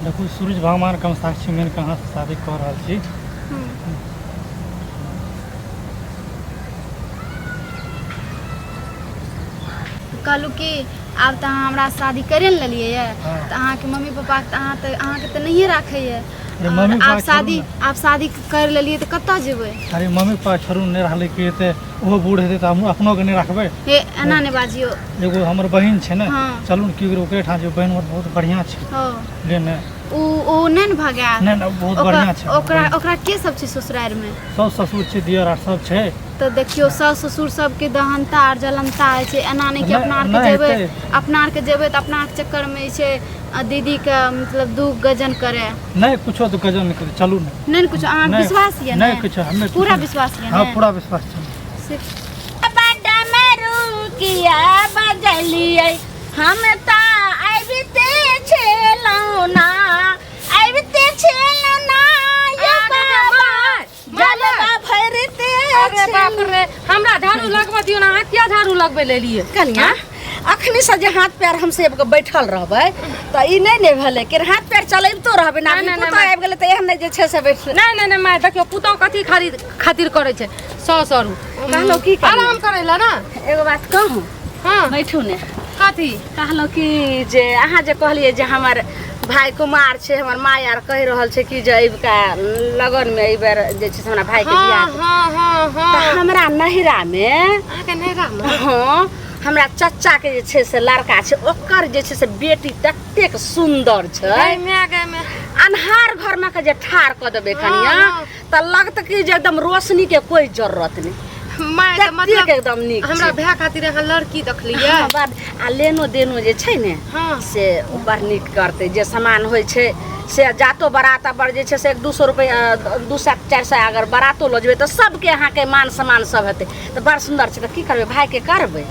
देखू सूरज भगवानके हम साक्षी मानि कऽ अहाँसँ शादी कऽ रहल छी। कहलहुँ कि आब तऽ अहाँ हमरा शादी करे ने लेलियै यऽ। हाँ। तऽ अहाँके मम्मी पापा तऽ अहाँ तऽ अहाँके तऽ नहिए राखैए। अरे आओर मम्मी आब पापा छोड़ू शादी ने। आब शादी कर लेलियै तऽ कतऽ जेबै? अरे मम्मी पापा छोड़ू, नहि रहलै कि हेतै, ओहो बूढ़ हेतै तऽ हमहूँ अपनोके नहि राखबै। हे एना नहि बाजियौ। एगो हमर बहिन छै ने। हाँ। चलू ने, की ओकरे ठाम जेबै, बहिन हमर बहुत बढ़िआँ छै। हँ। बुझलियै ने? ओ नहि ने भगायत। नहि नहि, बहुत ओकरा बढ़िआँ छै। ओकरा ओकरा के सब छै ससुरारिमे? सब ससुर छै, दियर आर सब छै। तऽ देखियौ, सास ससुर सबके दहनता आर जलनता होइ छै। एना नहि कि नहि अपना आरके नहि जेबै हेतै। अपना आरके जेबै तऽ अपना आरके चक्करमे जे छै दीदीके मतलब दुख गजन करे। नहि, कुछो तऽ गजन नहि करै, चलू ने। नहि ने कुछो अहाँके नहि विश्वास यऽ? नहि ने कुछो हमे पूरा विश्वास यऽ? हाँ ने पूरा विश्वास छै। से बडमरुकिया बजलियै, हम तऽ आबिते छलहुँ ना, आबिते छलहुँ ना यौ बाबा, जलवा भरिते। अरे बाप रे, हमरा झाड़ू लगबऽ दियौ ने। अहाँ किया झाड़ू लगबै लेलियै? कनिया, अखनी से जे हाथ पैर हम सब के बैठल रहबै तऽ ई नहि ने भेलै कि हाथ पैर चलैबतो रहबै ना। नहि, नहि, पुतोह नहि। आबि गेलै तऽ एहन नहि जे छै से बैठ। नहि नहि नहि माय, देखियौ पुतोह कथी खातिर खातिर करै छै सौ सौ रू कहलहुँ की करियै? आराम करै लए ने। एगो बात कहूँ? हाँ। बैठू ने। कथी? कहलहुँ कि जे अहाँ जे कहलियै जे हमर भाय कुमार छै, हमर माय आर कहि रहल छै कि जे अबिका लगनमे एहि बेर जे छै से हमरा भायके बियाह। हाँ हाँ हाँ। तऽ हमरा नहिरामे अहाँके नहिरामे? हाँ, हमरा चच्चाके जे छै से लड़का छै, ओकर जे छै से बेटी ततेक सुन्दर छै। गै माय, गै माय। अन्हार घरमे के जे ठाढ़ कऽ देबै कनिया हाँ। तऽ लगत कि जे एकदम रोशनीके कोइ जरूरत नहि। माय तऽ ततेक मतलब एकदम नीक हमरा छै। भाय खातिर अहाँ लड़की देखलियै? हाँ, बड़ आ लेनो देनो जे छै ने से ओ बड़ नीक करतै। जे सामान होइ छै से जातो बारात पर जे छै से 1-2 सए रुपैआ, 200 400 अगर बारातो लऽ जेबै तऽ सबके अहाँके मान सम्मान सब हेतै। तऽ बड़ सुन्दर छै, तऽ की करबै, भायके करबै।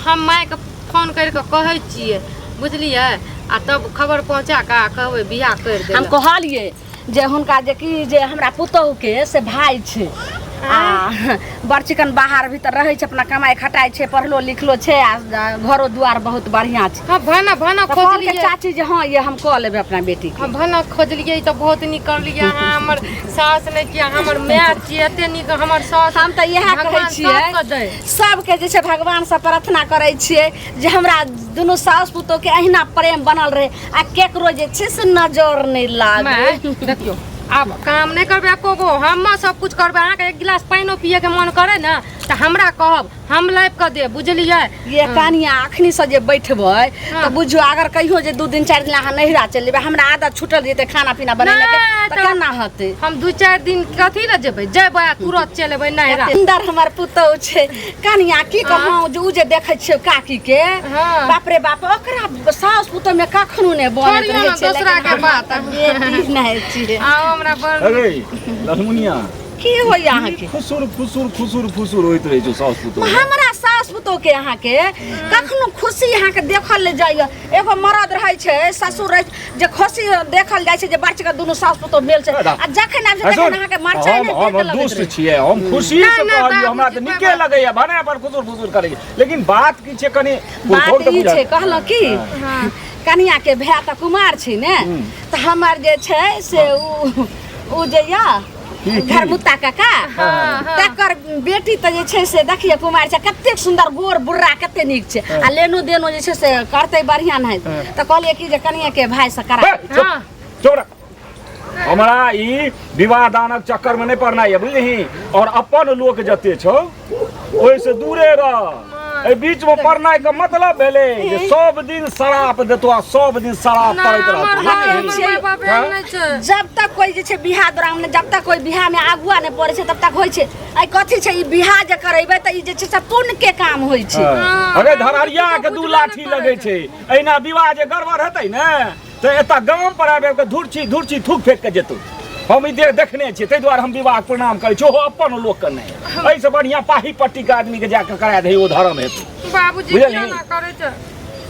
हम मायके फोन करि कऽ कहै छियै, बुझलियै? आ तब खबर पहुँचा कऽ आ कहबै बियाह करि हम देलक। कहलियै जे हुनका जे कि जे हमरा पुतोहुके से भाय छै आ बड़ चिकन बाहर भीतर रहै छै, अपना कमाइ खटाइ छै, पढ़लो लिखलो छै आ घरो दुआर बहुत बढ़िआँ छै। हँ, भाना भाना तऽ कहलकै खोजलियै चाची जे हँ, ये हम कऽ लेबै अपना बेटीके। हँ, भाना खोजलियै तऽ बहुत नीक करलियै। अहाँ हमर सास नहि कि अहाँ हमर माय छियै। एते नीक हमर सास हम तऽ इएह कहै भगवान छियै सबके दै। सबके जे छै भगवानसँ प्रार्थना करै छियै जे हमरा दुनू सास पुतोहके अहिना प्रेम बनल रहै आ केकरो जे छै से नजर नहि लागै। माय देखियौ, आब काम नहि करबै एको गो, हम सब कुछ करबै। अहाँके एक गिलास पानिओ पियैके मन करे ने तऽ हमरा कहब, हम लाबि कऽ देब, बुझलियै? ये कनिया, अखनी से जे बैठबै तऽ बुझियौ अगर कहियो जे 2 दिन 4 दिन अहाँ नैहरा चलि जेबै, हमरा आदत छूटल जेतै खाना पीना बनेला के। नहि, तऽ तऽ केना हेतै? हम 2-4 दिन कथी लए जेबै? जेबै आ तुरत चलि एबै नैहरा। सुन्दर हमर पुतहु छै कनिया, की कहूँ जे उ जे देखै छियै काकी के, बाप रे बाप, ओकरा सास पुतहु में कखनो नहि बनैत छोड़ियौ रहै ने छै। दोसरा लेकिन के हमरा बात। तऽ बेटी नहि छियै। आ हमरा बड़ अरे लक्ष्मणिया। की होइया अहाँके? खुसुर फुसुर खुसुर फुसुर होइत रहै छौ साउस पुतोह। हमरा सास पुतोह के अहाँके कखनो खुशी अहाँके देखल ले जाइए? एगो मरद रहै छै, ससुर रहै छै, जे खुशी देखल जाइ छै जे बच्चा के दुनू सास पुतोह मेल छै आ जखन आबि छै तखन अहाँके मरचाइ हम नहि हम देख लगैत दुष्ट रहै। छियै? हम खुशी नहि, से नहि, कहलियै, हमरा तऽ बाबूजी, नीके बाबा। लगैया भने अपन खुसुर फुसुर करै, लेकिन बात की छै कनि बात पुरखोके ई बुझल। छै, कहलहुँ की कनिया के भाय तऽ कुमार छै ने, तऽ हमर जे छै से उ जे यऽ की, की? घरमुत्ता काका, तकर बेटी तऽ जे छै से देखिए कुमार छै, कतेक सुन्दर गोर बुर्रा, कते नीक छै आ लेनो देनो जे छै से करतै बढ़िआँ। नहि तऽ कहलियै कि जे कनिया के भाय से करा। हे, चुप, चुप रह। हमरा ई विवाह दानक चक्कर में नहीं पड़ना है, बुझलिही? और अपन लोक जते छौ ओहिसँ दूरे रह। एहि बीच में पड़नाइ के मतलब भेलै जे सब दिन शराप देतो आ सब दिन शराप नहि, पड़ैत हमर रहतौ। भाय, बुझलिही? हमर माय बाप एहन नहि छै। जब तक कोई जे छै बियाह दौरान जब तक कोई बियाह में आगुआ नहि पड़ै छै तब तक होइ छै। आइ कथी छै, ई बियाह जे करेबै तऽ ई जे छै से पुण्य के काम होइ छै। हाँ। अरे धरहरिया के दू लाठी लगै छै, एहिना विवाह जे गड़बड़ हेतै ने तऽ एतऽ गाम पर आबि आबि कऽ धुरछी धुरछी थूक फेंक कऽ जेतौ। हम ई देखने छियै, ताहि दुआरे हम विवाह प्रणाम करै छी, ओहो अपन लोकके नहि। एहिसँ बढ़िआँ पाही पट्टीके आदमीके जाकऽ करा दही, ओ धर्म हेतै। बाबूजी बुझलिही? किया ना करै छै?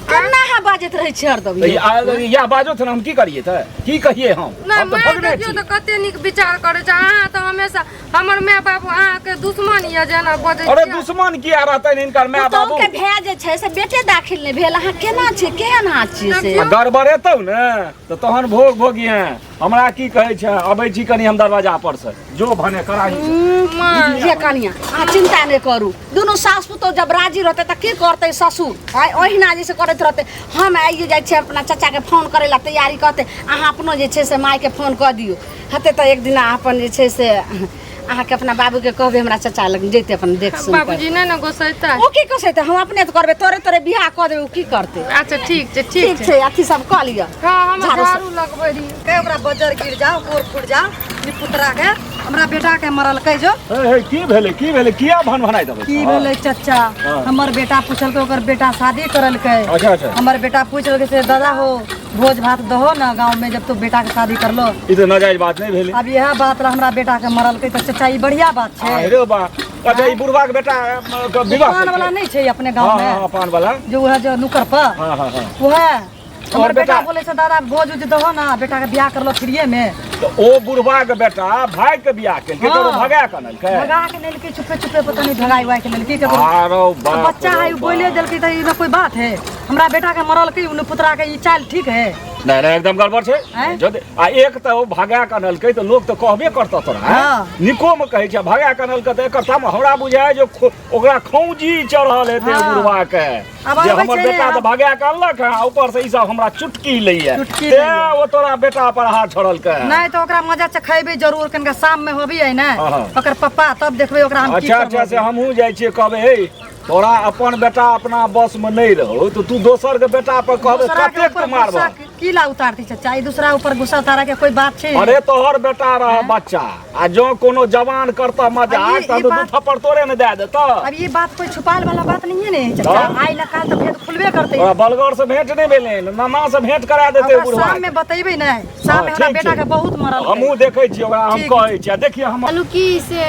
केना अहाँ बाजैत रहै छी हरदम तऽ यौ? इएह बाजो ने हम की करियै तऽ की कहियै हम नहि हम तऽ माय भगने देखियौ छी तऽ कते नीक विचार करै छै अहाँ तऽ हमेशा हमर माय बाबू अहाँके दुश्मन यऽ जेना बजै अरे छियै। दुश्मन किया रहतै हिनकर माय बाबू पुतोहु के भए जे छै से बेटे दाखिल नहि भेल अहाँ केना छियै केहन अहाँ छियै से आ गड़बड़ेतौ ने तऽ तहन भोग भोगिहे हमरा की कहै छै अबै छी कनि हम दरवाजा पर से जो भने कराही से। ये कनिया अहाँ चिंता नहि करू दुनू सास पुतोह जब राजी रहतै तऽ की करतै ससुर आइ ओहिना जे से करैत रहतै हम आइए जाइ छियै अपना चाचाके फोन करै लए तैयारी करतै अहाँ अपनो जे छै से मायके फोन कऽ दियौ हेतै तऽ एक दिना अपन जे छै से अहाँके अपना बाबूके कहबै हमरा चाचा लग जैते अपन देख सुन कऽ। बाबूजी नहि ने गोसेतै ओ की कसैतै हम अपने तऽ करबै तोरे तोरे बियाह कऽ देबै ओ की करतै अच्छा ठीक छै ठीक ठीक छै छै अथी सब कऽ लिअ हँ हम झाड़ू सब- झाड़ू लगबै रहियै के ओकरा बजर गिर जाओ गोर फूट जाओ निपुतरा के हमरा बेटा के मरलकै जो हे हे की भेलै की भेलै किया भन भनाइ देबै की भेलै चचा हाँ। हमर बेटा पूछलकै ओकर बेटा शादी करलकै अच्छा अच्छा हमर बेटा पूछलकै से दादा हो भोज भात दहो ना गाँव में जब तू बेटा के शादी करलो ई तऽ नाजायज बात नहि भेलै अब यह बात ला हमरा बेटा के मरलकै तऽ चचा ई बढ़िया बात छै अरे बा अच्छा ई बुढ़वा के बेटा के विवाह पान वाला नहीं छै अपने गाँव हाँ में हाँ पान वाला जो वह जो नुकर पर हाँ हाँ हाँ वह हमर बेटा- बेटा बोले छै दादा भोज उज दहो ना बेटा के बियाह करलो फ्रीये में तऽ ओ बुढ़वा के बेटा भाई के बियाह केलकै तऽ ओ हाँ। भगा के अनलकै भगा के नेलकै छुपे छुपे पता नहीं भगाई उगाई के नेलकै ककरो आरो बाप बच्चा है रे उ बोले बाप। देलकै तऽ ई में कोई बात है हमरा बेटा के मरलकै उ पुतरा के ई चाल ठीक है नहि नहि एकदम गड़बड़ छै आँय? जद आ एक तऽ ओ भगा के अनलकै तऽ लोक तऽ कहबे करतौ तोरा आँय? हाँ। निको मे कहै छै भगा के अनलकै तऽ एकर ताम हमरा बुझाय जे ओकरा खौंजी चढ़ल हेतै हाँ। बुढ़वा के आब जे आबै हमर छै बेटा ने, तऽ भगा के अनलक हँ आ ऊपर से ई सब हमरा चुटकी लैया चुटकी तें लैया। ओ तोरा बेटा पर हाथ छोड़लकै नहीं तो ओकरा मजा चखेबै जरूर कनिका शाम में होबी है ने हाँ, हाँ। ओकर पप्पा तब देखबै ओकरा हम की अच्छा अच्छा से करबै। हमहूँ जाइ छियै कहबै हे तोरा अपन बेटा अपना बस में नहीं रहो तो तू दोसर के बेटा पर कहबे दूसरा के कतेक ऊपर तू मारबह गुस्सा की ला उतारती चचा ई दूसरा ऊपर गुस्सा उतारे के कोई बात छै अरे तोहर बेटा रह बच्चा आ जो कोनो जवान करता मजाक अब ये- तऽ ई दू बात- थप्पड़ तोरे ने दए देतऽ अब ये बात कोई छुपाल वाला बात नहीं है ने चचा हाँ। आई ना काल तो भेद खुलबे करते तोरा बलगर से भेंट नहीं भेलै नाना से भेंट करा देतै ओकरा बुढ़वा शाम में बतेबै ने शाम हाँ, में हमरा ठीक बेटा छै। के बहुत मरल हमहूँ देखै छियै ओकरा हम ठीक। कहै छियै आ देखिए हम कहलहुँ कि से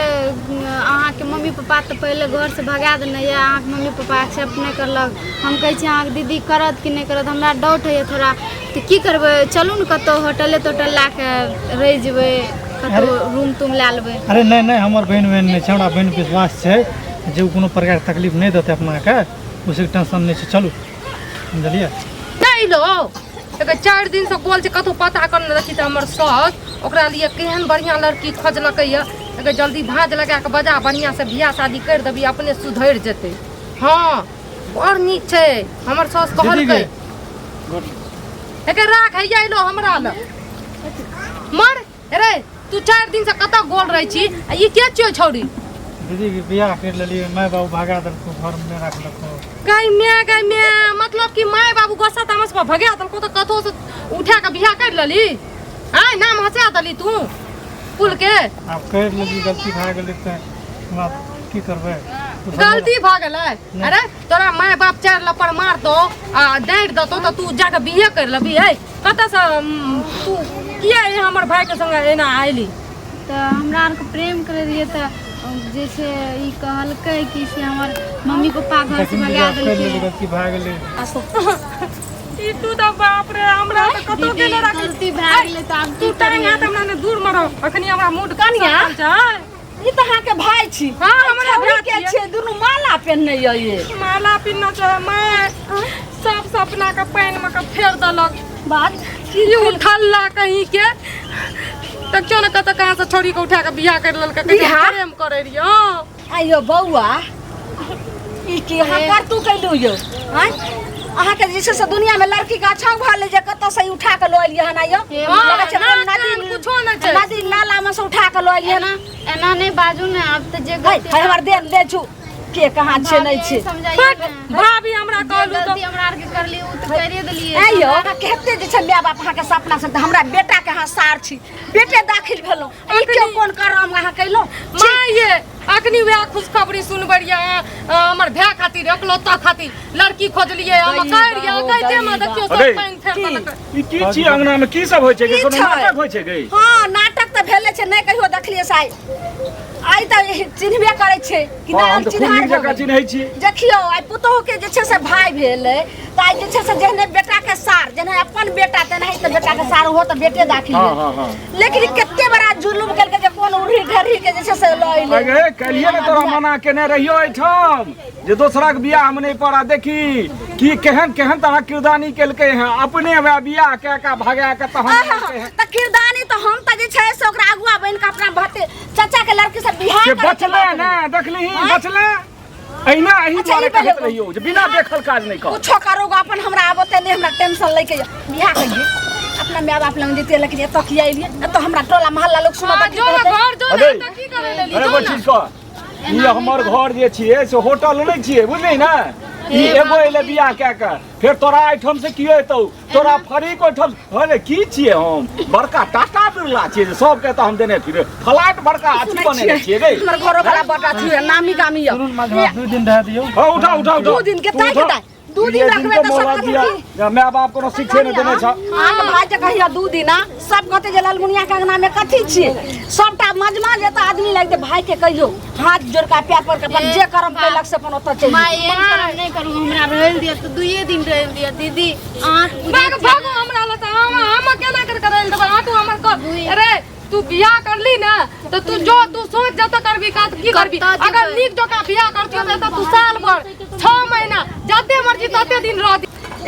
अहाँके मम्मी पप्पा तऽ पहिले घरसँ भगा देने यऽ अहाँके मम्मी पप्पा एक्सेप्ट नहि करलक हम कहै छी अहाँके दीदी करत कि नहि करत हमरा डाउट होइए थोड़ा तऽ की करबै चलू ने कतहु होटले तोटल लए कऽ रहि जेबै कतहु रूम तूम लए लेबै। अरे नहि नहि हमर बहिन बहिन नहि छै, हमरा बहिन विश्वास छै जे ओ कोनो प्रकारके तकलीफ नहि देतै अपनाके, ओहिसँ टेंशन नहि छै, चलू बुझलियै। नहि लो एकर 4 दिन से बोल छै कतहु पता करने रखी तऽ हमर सास ओकरा लिए केहन बढ़िआँ लड़की खोजलकै यऽ, एकर जल्दी भाँज लगा कऽ बजा बढ़िआँ से बियाह शादी करि देबी अपने सुधरि जेतै। हँ बड़ नीक छै हमर सास कहलकै। एकर राख हैया अयलो हमरा लग मर रे तू 4 दिन से कतऽ गोल रहै छी आ ई के छियौ छौड़ी? दीदी के बियाह कर लेलियै, माय बाबू भगा देलको, घर में नहि रखलको। गै माय मतलब कि माय बाबू गोस्सा तामस पर भगा देलको तऽ कतहु से उठा कऽ बियाह कर लेली? आँय नाम हँसा देली तू कुल के? आब कर लेली, गलती भए गेलै तऽ हमरा की करबै? गलती भऽ गेलै? अरे तोरा माय बाप 4 लपड़ मारतौ आ डाँटि देतौ तऽ तू जाकऽ बिहे कर लेबी? है कतऽसँ तू किया हमर भाईके संगे एना आयली? तऽ हमरा आरके प्रेम करै रहियै तऽ जे छै ई कहलकै कि से हमर मम्मी पप्पा घर से भगा देलकै। गलती भए गेलै। ई तू तऽ बाप रे हमरा तऽ कतौ दीदी, गेले राखी। गलती भए गेलै तऽ आब तू की टांग करियै? हाथ हमरा ने दूर मरो अखनी हमरा मूड कनिया? छै। ई तऽ अहाँके भाय छी। हाँ, हमरा छौड़ी भाय के छियै। छियै, दुनू माला पहिनने यऽ ये। माला पिन्हने छै माय, सब सपना के पानि में के फेर देलक। बात की उठल कहीं के देखियौ ने कतऽ कहाँ से छोड़ी के उठा के बियाह कर लेलकै। कहै छै, बियाह? प्रेम करै रहियै। हँ। आइयो बौआ ई की अहाँ करतू कैलू यौ? आँय अहाँके जे छै से दुनिया में लड़की के अच्छा भऽ ले जे कतऽ से उठा के लऽ एलियै हन आइयो? हे हँ, लगै छै कोन नाक नदी कान कुछो नहि छै। नदी नाला में से उठा के लऽ एलियै हन। एना नहि बाजू ने आब तऽ जे है गलती है हमर देन दे छु के कहाँ छै नहि छै। समझाइए बट ने। भाभी हमरा जे कहलू गलती तऽ हमरा आरके करली ओ तऽ करिए देलियै। आइयो अहाँ कते जे छै माय बाप अहाँके सपना से हमरा बेटा के अहाँ सार छी, बेटे दाखिल भेलहुँ, ई के कोन करम अहाँ कैलहुँ? माय ये अखनी वएह खुशखबरी सुनबै रहियै हमर भाय खातिर एकलौता खातिर लड़की खोजलियै हम कहि रहियै कहिते मे देखियौ सब अरे। पानि फेर देलकै। ई की छी अंगना में की सब होइ छै? की कोनो छै? नाटक होइ छै गई? हाँ नाटक तऽ भेले छै, नहि कहियो देखलियै साइ। आइ तऽ चिन्हबे करै छै कि हँ, नहि हम तऽ खूब चिन्हार नीक जकाँ भऽ गेल। चिन्है छी देखियौ आइ पुतोहु के जे छै से भाय भेलै तऽ आइ जे छै से जेहने बेटा के सार जेना अपन बेटा तेनाही तऽ बेटा के सार ओहो तऽ बेटे दाखिल हँ भेल। हँ हँ लेकिन कते बड़ा जुलुम केलकै जे कोन उड़ही ढेरही के जे छै से लऽ अयलै अगे कहिए ने तोरा मना केने रहियो एहिठाम जे दोसराक बियाह मे नहि पड़ा देखी कि केहन केहन तरह किरदानी केलकै हैं अपने वएह बियाह कए कऽ भगा कऽ तहन आहा, केलकै हैं। तऽ किरदानी तऽ हम तऽ जे छै से ओकरा अगुआ बनि कऽ अपना भते चाचा के लड़की से बियाह से करे के बचले बात ने देखलिही बचले अहिना एही अच्छा, दुआरे ई पहिले कहैत रहियो जे बिना देखल काज नहि कर कुछो करोगे अपन हमरा आबते नहीं हमरा टेंशन लैके ये बियाह करिए अपना माय बाप लग जैतियै लेकिन एतऽ किया एलियै एतऽ हमरा टोला मोहल्ला लोग सुनत हाँ, की जो ना कहतै? घर जो ना अरे। तऽ की करै लेली अरे जो ना चीज कह ई हमर घर जे छियै से होटल नहि छियै बुझली ने ई एगो एलै बियाह कए कऽ फेर तोरा एहिठाम से कियो एतौ तोरा फरीक ओहिठाम अरे की छियै हम बड़का टाटा बिरला छियै जे सबके तऽ हम देने फिरे फ्लाइट बड़का अथी सुनै बनेने छियै रे हमर घरो वाला बड़ अथी है नामी गामी है सुनू ने माझा 2 दिन रह दियौ हाँ उठा उठा उठा दू दिन के तू ताकि उठा। ताकि। दू दिन दुइये रखबै के तऽ सब मोहलत कहतै दिया। की? जे माय बाप कोनो शिक्षे नहि देने छ अहाँके भाय के कहिया दू दिना सब कहते जे ललमुनिया के अंगना में कथी छियै सबटा मजमा जेता आदमी लगते भाय के कहियो हाथ जोड़ के पैर पर के अपन जे करम कैलक से अपन ओतऽ चलि माय एहन करम नहि करू हमरा रहल दिअ तऽ दुइये दिन रहल दिअ दीदी अहाँ भाग भागो हमरा लग से हम हम केना कर कर देबै अहाँ तू हमर कर अरे तू बियाह करली ना तो तू जो तू सोच जत करबी का की करबी कतऽ जेबै? अगर नीक जकाँ बियाह करती तऽ तू साल भर 6 महीना जते मर्जी तते दिन रह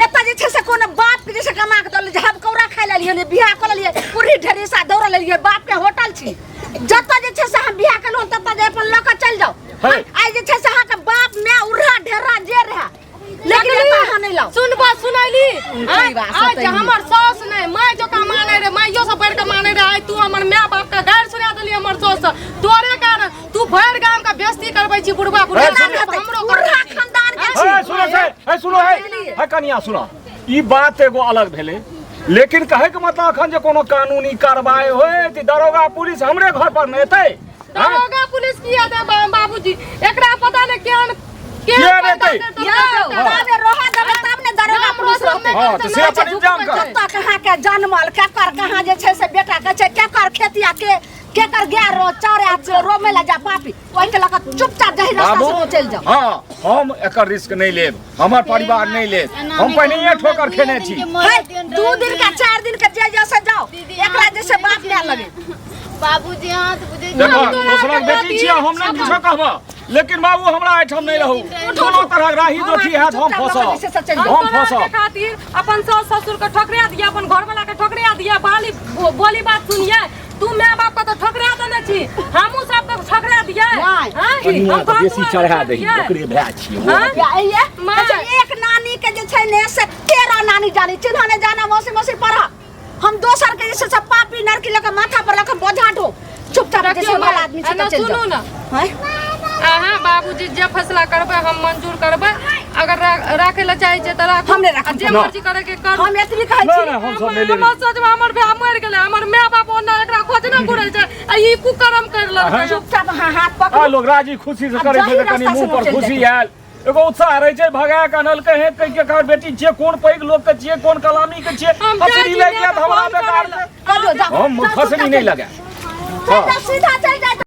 एतऽ जे छै से कोनो बाप के जे छै कमा के दल झाप कौड़ा खाइ लेलियै ने बियाह कऽ लेलियै पूरी ढेरीसा दौड़ लेलियै बाप के होटल छी जतऽ जे छै से हम बियाह केलहुँ ततऽ जे अपन लऽ कऽ चलि जाउ है। आइ जे छै से अहाँके बाप माय उर्रा ढेरा जे रहए लेकिन एतऽ अहाँ नहि लाउ सुनबा सुनैली ई बात आज सतै हमर सास नहि माय जकाँ मानै रहे माइयो से बढ़ि कऽ मानै रहे आइ तू हमर माय बाप के गारि सुना देली हमर सास से। तोरे कारण तू भरि गाम के बेइज्जती करबै छी बुढ़बा बुढ़िया हे, के, हमरो उर्रा करबै छी। खानदान के छी हे सुनो से हे सुनो हे हे कनिया सुनो ई बात एगो अलग भेलै लेकिन कहै के मतलब अखन जे कोनो कानूनी कार्रवाई होय तऽ दरोगा पुलिस हमरे घर पर ने एतै आँय? दरोगा पुलिस किया दे बाबूजी एकरा पता नहि केहन किया नहि एतै? यौ तबे रहऽ देबै तब ने दरोगा पुलिस रहतै हँ तऽ से अपन इंतजाम कर कतऽ कहाँ के जनमल केकर कहाँ जे छै से बेटा के छै केकर खेतिया के केकर गाय रो चौरे रोमे ला जा पापी ओहिके लऽ कऽ चुपचाप जही रास्ता बाबू से वो चलि जाउ हँ हम एकर रिस्क नहि लेब हमर परिवार नहि लेत हम पहिनहिए ठोकर खेने छी है, दू दिन का चार दिन का जे जैसे जाओ एकरा जैसे बाप माय लगे बाबूजी अहाँ तऽ बुझै देखो दोसरक बेटी छियै हम नहि किछो कहब लेकिन बाबू हमरा एहिठाम नहि रहू कोनो तरहक राही दोखी हैत हम फंसब हम हम तोरा फंसब के खातिर अपन सास ससुर के ठोकरा दिया अपन घरवाला के ठोकरा दिया बाली बोली बात सुनिए तू माय बाप के तो ठोकरा देने छी हमहूँ सब के ठोकरा दिया नहि। कनिया के बेसी चढ़ा दही ओकरे भाय छियै ओ। हाँ? या ये माय। अच्छा एक नानी के जे छै ने से 13 नानी जानी चिन्ह ने जाना मौसी मौसी पढ़ा हम दोसर के जे छै से पापी नरकी लऽ के माथा पर लऽ के बोझा ढो चुपचाप जे छै भला आदमी छै तऽ चलि सुनू जाउ ना हैं? अहाँ बाबूजी जे फैसला करबै हम मंजूर करबै अगर राखै लए चाहै छियै तऽ राखू हम नहि राखब। आ जे मर्जी करे के करू हम एतबी कहै नहि छी नहि हम सब नहि लेबै हमर सोचबै हमर भाय मरि गेलै हमर माय बाप ओना एकरा खोजने घुरै छै आ ई कुकर्म करि लेलकै चुपचाप अहाँ हाथ आ पकड़ू लोग राजी खुशी से आ करै छै जाहि तऽ कनि रास्ता से मुंह पर चलि खुशी जेतै। आयल एगो उत्साह रहै छै भगा के अनलकै हे कहि के कहै बेटी छियै कोन पैघ लोक के छियै कोन कलामी के छियै हम जाइ फसरी छी लागि माय जायत के हमरा फोन बेकार करै लए। कहियौ जाउ हम जाउ, फसरी चुपचाप नहि चलि लगायब जाउ। सीधा चलि